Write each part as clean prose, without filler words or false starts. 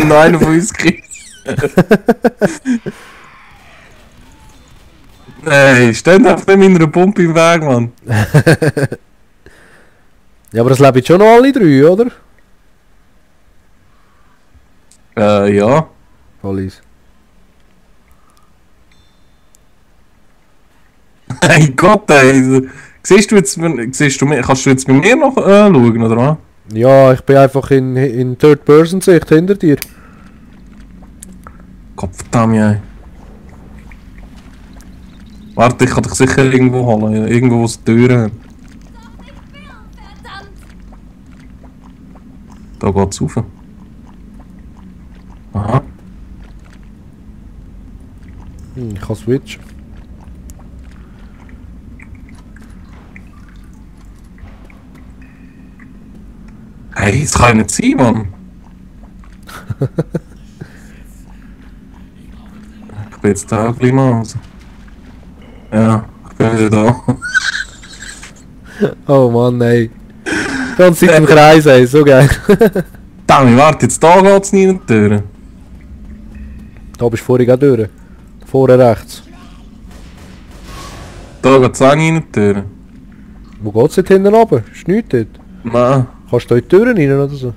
Noch einer von uns kriegt. Ey, steh einfach nicht meiner Pumpe im Weg, Mann. Ja, aber das leben jetzt schon noch alle drei, oder? Ja. Voll easy. Mein Gott, ey. Siehst du jetzt, kannst du jetzt bei mir noch schauen, oder was? Ja, ich bin einfach in Third-Person-Sicht hinter dir. Gottverdammt, ey. Warte, ich kann dich sicher irgendwo holen. Irgendwo, wo es Türen hat. Da geht's rauf. Aha. Ich kann switchen. Hey, das kann ja nicht sein, Mann. Ich bin jetzt da gleich mal raus. Ja, ich bin wieder da. Oh Mann, ey. Ganz Zeit im Kreis, ey, so geil. Dami, warte, jetzt da geht's nicht in die Türen. Da bist du vorhin auch durch. Vorne rechts. Da geht's auch nicht in die Türen. Wo geht's jetzt hinten runter? Ist nichts dort? Nein. Kannst du da in die Türen rein oder so?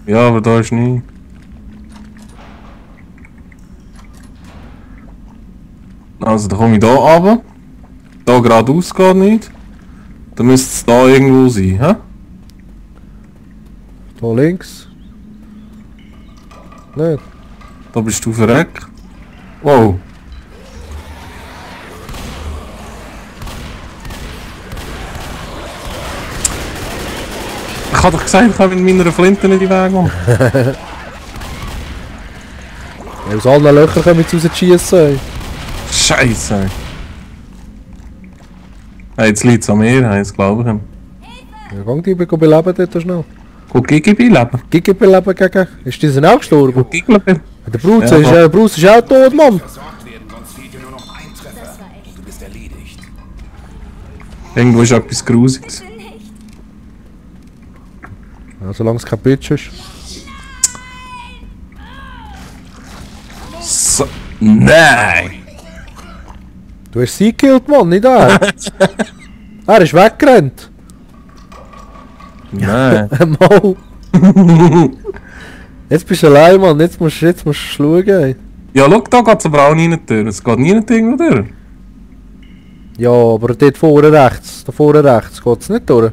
Ja, aber da ist nicht. Also, dann komme ich da runter. Da geradeaus geht nicht. Dann müsste es da irgendwo sein, hä? Da links. Nicht. Da bist du verreckt. Wow. Ich hab doch gesagt, ich habe mit meiner Flinte nicht in den Weg gemacht. Ja, aus allen Löchern können wir jetzt rausschiessen, ey. Scheiße. Hey, jetzt liegt es an mir, das glaube ich. Ja, gang die beleben dort schnell. Guck, Gigi leben. Gigi beleben gegen... Ist dieser auch gestorben? Guck, Gigi leben. Der Bruce, Ja, Bruce ist auch tot, Mann. Versorgt werden, sonst fehlt dir nur noch ein Treffer. Und du bist erledigt. Irgendwo ist etwas Grusiges. Ja, solange es kein Bitch ist. So. Nein! Du hast sie gekillt, Mann, nicht er. Er ist weggerannt. Nein. Mal. Jetzt bist du allein, Mann. Jetzt musst du schauen, ey. Ja, schau, da geht es aber auch nicht durch. Es geht nie irgendwo durch. Ja, aber dort vorne rechts. Da vorne rechts geht es nicht durch.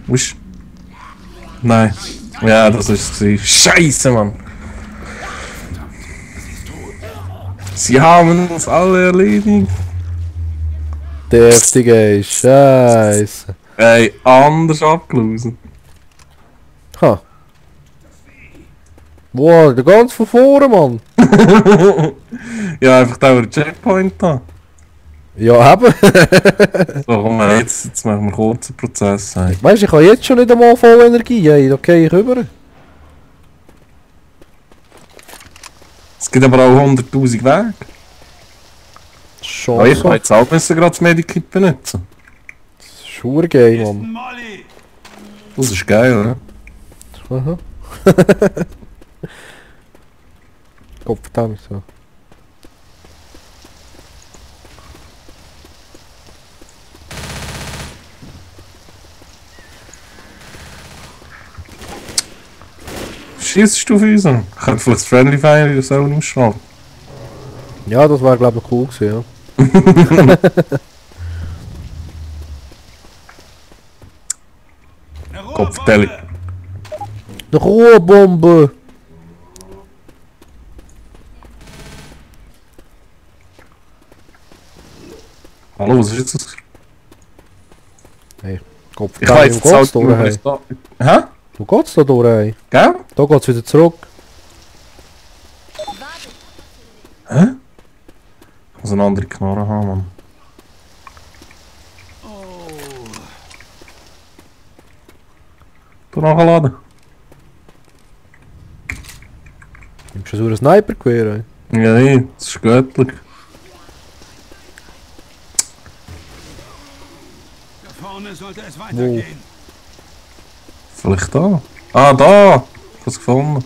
Wo ist... Nein. Ja, das ist es. Scheiße, Mann. Sie haben uns alle erledigt. Deftig, ey. Scheiße. Ey, anders abgelaufen. Ha. Wow, der ganz von vorne, Mann. Ja, einfach da über den Checkpoint da. Ja, eben. So, komm, jetzt machen wir einen kurzen Prozess. Hey. Weißt du, ich habe jetzt schon nicht einmal voll Energie, ey. Da gehe ich rüber. Es gibt aber auch 100'000 Wege. Schon Aber ich so. kann jetzt auch gerade das Medikit benutzen. Das ist schwer geil, Mann. Das ist geil, oder? Aha. Gottverdammt so. Schießt du auf uns? Ich könnte vielleicht das Friendly Fire so ausschalten. Ja, das wäre glaube ich cool gewesen, ja. Kopftelli. Eine Rohrbombe! Hallo, was ist jetzt das? Hey, Ich Gottverdammt, weiß wo jetzt geht's auch durch, nicht, hey? Hä? Wo geht's da durch, hey? Gell? Da geht's wieder zurück. Hä? Ich muss eine andere Knarre haben, Mann. Du nachladen. Nimmst du so einen Sniper-Gewehr, ey? Ja, nee, das ist göttlich. Da vorne sollte es weitergehen. Vielleicht da? Ah, da! Ich hab's gefunden.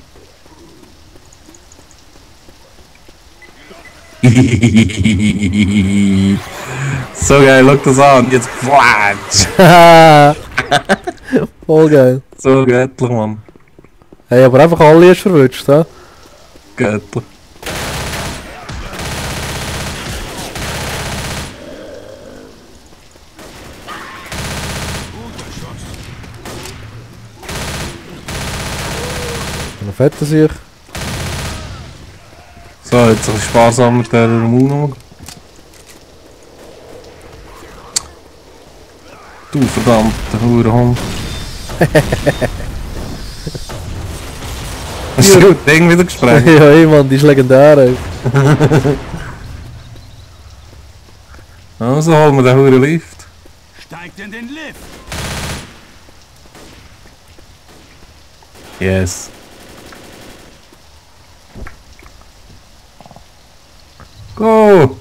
So geil, schau das an. Jetzt quatsch! Voll geil. So göttlich, Mann. Hey, aber einfach alle erst verwünscht, hä? Göttlich. Dann fetten sich. So, jetzt ein bisschen sparsam mit der Moon. Du verdammter Hurenhund. Hast du das Ding wieder gesprengt? Ja, ey Mann, die ist legendär, ey. Also holen wir den Huren Lift. Steigt in den Lift. Yes. Go!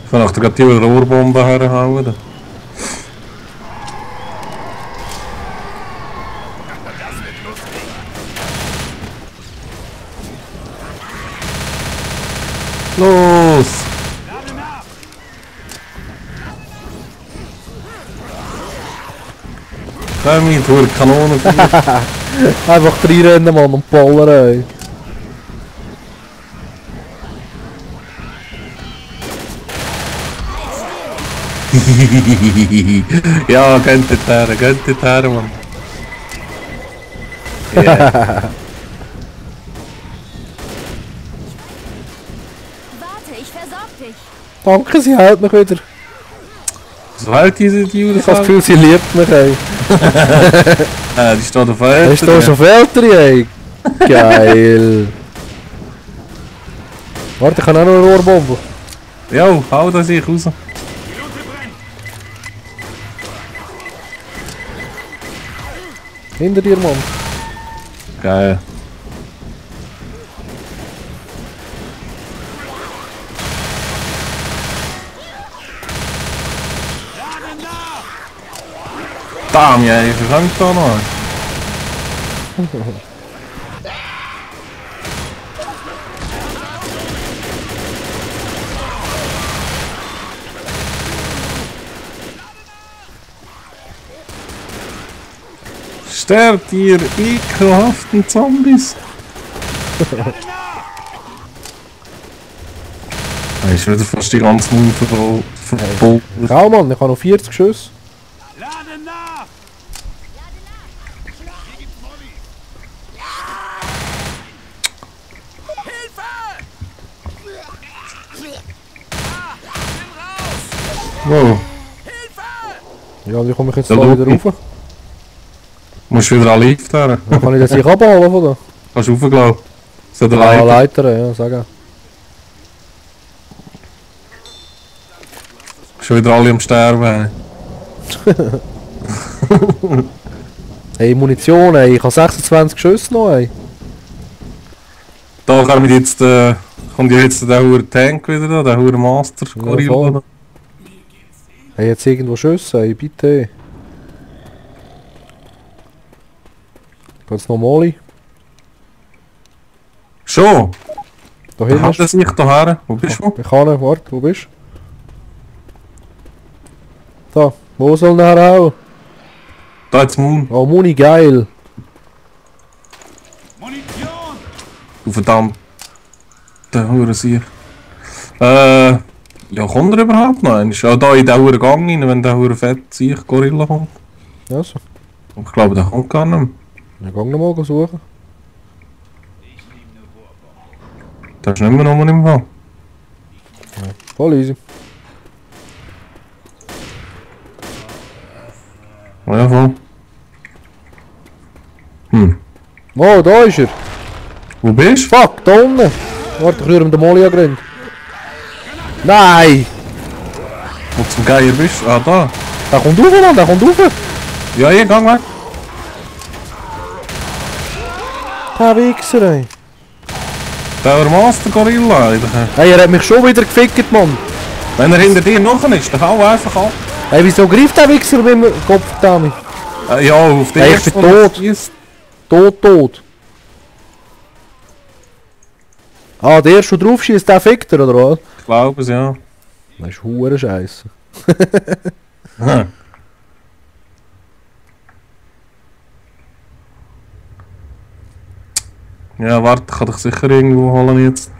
Ich kann gerade die Rohrbombe herhauen. Los! Komm mit, du Kanone. Einfach reinrennen, Mann, und ballern, ey. Ja, gönnt dort her, Mann. Yeah. Warte, ich versorg dich. Danke, sie hält mich wieder. So hält diese Juden. Ich habe das Gefühl, sie liebt mich, ey. Die steht auf Hast du da schon Felder, ey? Geil. Warte, ich kann auch noch eine Rohrbombe. Jo, hau da sich raus. Hinter dir, Mann. Geil. Damn, ja, ich verfangt da noch. Sterbt ihr ekelhaften Zombies! Er ist wieder fast die ganze Mund verboten. Schau, Mann, ich habe noch 40 Schüsse. Laden nach! Wow. Ja, wie komme ich jetzt Ja, da wieder Luki. rauf? Musst wieder an Lift her. Dann kann ich das hier abholen, oder? Kannst du raufgehen? So der Ah, Leiter. Leiter, ja, sag ja. Schon wieder alle am Sterben. Hey, Munition, ey. Ich habe 26 Schüsse noch, ey. Da kommt jetzt kommt ja jetzt der hure Tank wieder da, der hure Master Gorilla. voll. Hey, jetzt irgendwo Schüsse, ey, bitte. Geht's noch Moli? Schon? Da Hat hinten er ist... sich daher? Wo bist du? Ich kann nicht, warte, wo bist du? Da, wo soll er hauen? Da jetzt Moon. Oh, Muni, geil. Munition! Du verdammt. Der hure Sieg. Ja, kommt er überhaupt noch einmal? Ja, da in den hure Gang rein, wenn der hure fett Sieg Gorilla kommt. Also, Ich glaube, der kommt gar nicht mehr. dann geh noch mal suchen. Der ist nicht mehr noch im Fall. Voll easy. Ja, voll. Hm. Oh, da ist er. Wo bist du? Fuck, da unten. Warte, ich rühre ihm den Moli angerannt. Nein! Wo zum Geier bist du? Ah, da. Der kommt rauf, Mann, der kommt rauf. Ja, hier, gang weg. Der Wichser, ey. Der Master Gorilla. Eigentlich. Hey, er hat mich schon wieder gefickt, Mann. Wenn er hinter dir noch ist, dann hau einfach ab. Hey, wieso greift der Wichser mit dem Kopf, Dami? Ja, auf den Hey, ich bin tot. schießt. Tot. Ah, der schon drauf schießt, der fickt er, oder was? Ich glaube es, ja. Das ist hure Scheiße. Hm. Ja, warte, kann dich sicher irgendwo holen jetzt.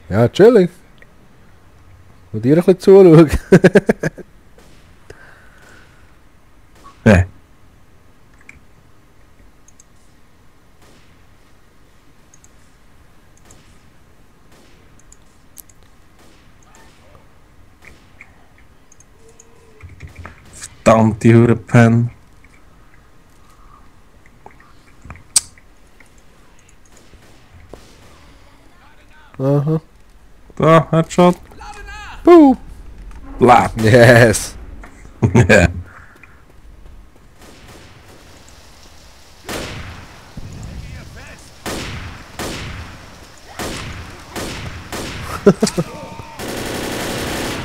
Ja, chillig. Und dir ein bisschen zuschauen. Nee. Verdammte Hurenpen. Aha. Da, Headshot. Boop. Blab. Yes. Ja.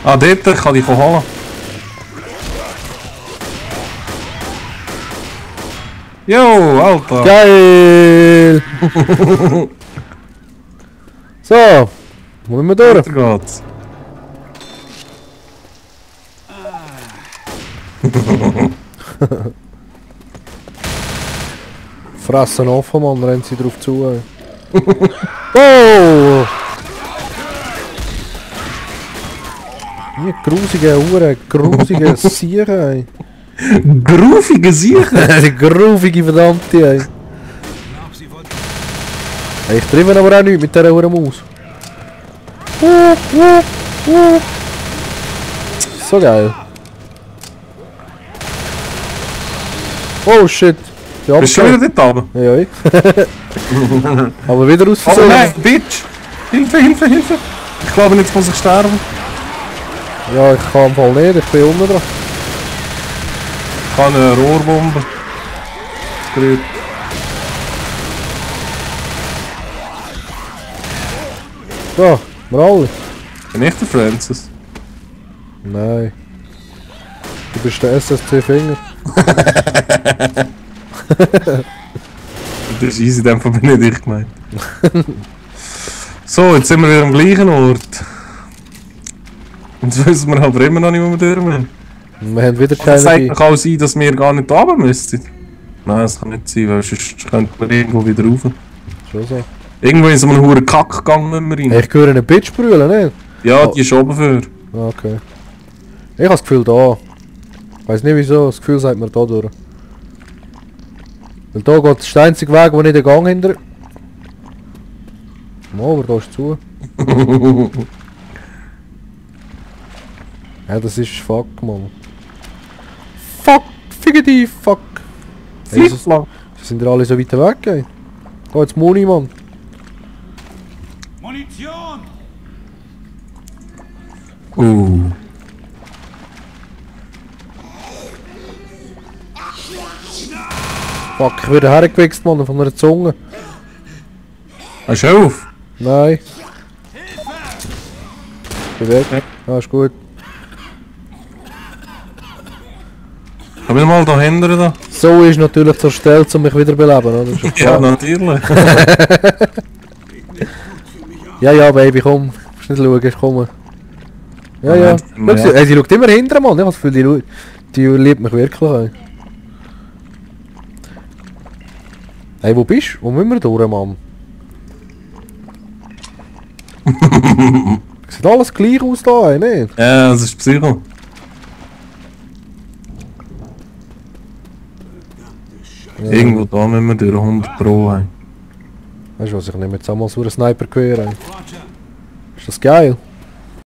Ah, dort kann ich holen. Jo, Alter. Geil! So, wollen wir durch? Weiter geht's. Fressen offen, Mann, rennen sie drauf zu. Ey. Oh! Wie grusige Uhren, grusige Siere, ey. Groovige Sicher. Die grusige verdammte, ey. Hey, ich treffe aber auch nichts mit dieser Uhren Maus. So geil. Oh shit. Ja, Bist du schon wieder dort oben? Ja, ich. Aber wieder aus Oh Versehen. nein, Bitch! Hilfe, Hilfe, Hilfe! Ich glaube, jetzt muss ich sterben. Ja, ich kann im Fall nicht, ich bin unten dran. Ich habe eine Rohrbombe. Gerührt. So, wir alle. Bin ich der Francis? Nein. Du bist der SSC Finger. Das ist easy, in dem Fall bin nicht ich gemeint. So, jetzt sind wir wieder am gleichen Ort. Und jetzt wissen wir aber immer noch nicht, wo wir durch müssen. Wir haben wieder Das keine sagt bei. doch auch sein, dass wir gar nicht runter müssten. Nein, das kann nicht sein, weil sonst könnten wir irgendwo wieder rauf. Schon so. Irgendwo in so einem hohen Kackgang müssen wir rein. Ich höre einen Bitch brüllen, nicht? Ja, die ist oben für. Ah, okay. Ich habe das Gefühl da. Ich weiß nicht wieso, das Gefühl sagt mir da durch. Weil da geht der einzige Weg, wo nicht den Gang hinter. Oh, aber da ist zu. Ja, das ist fuck, Mann. Fuck! Figgity, fuck! Hey, Flipflop. sind ja alle so weit weg, ey. Da jetzt Moni, Mann. Munition! Fuck, ich werde hergewichst, Mann, von einer Zunge. Hast du auf? Nein. Bin weg. Ah, ist gut. Komm ich mal da hinten da. So ist natürlich zur Stelle, um mich wiederbeleben, oder? Das ist Ja, klar. natürlich. Ja, ja, Baby, komm. Musst nicht schauen, ich komme. Ja, ja. Moment, Schau, sie schaut immer hinterher, Mann. Ich habe das Gefühl, die liebt mich wirklich. Ey. Hey, wo bist du? Wo müssen wir durch, Mann? Sieht alles gleich aus da, ey, nicht? Ja, das ist Psycho. Ja. Irgendwo da müssen wir durch 100 Pro. Ey. Weißt du was, ich nehme jetzt einmal so einen Sniper quer, ey. Ist das geil?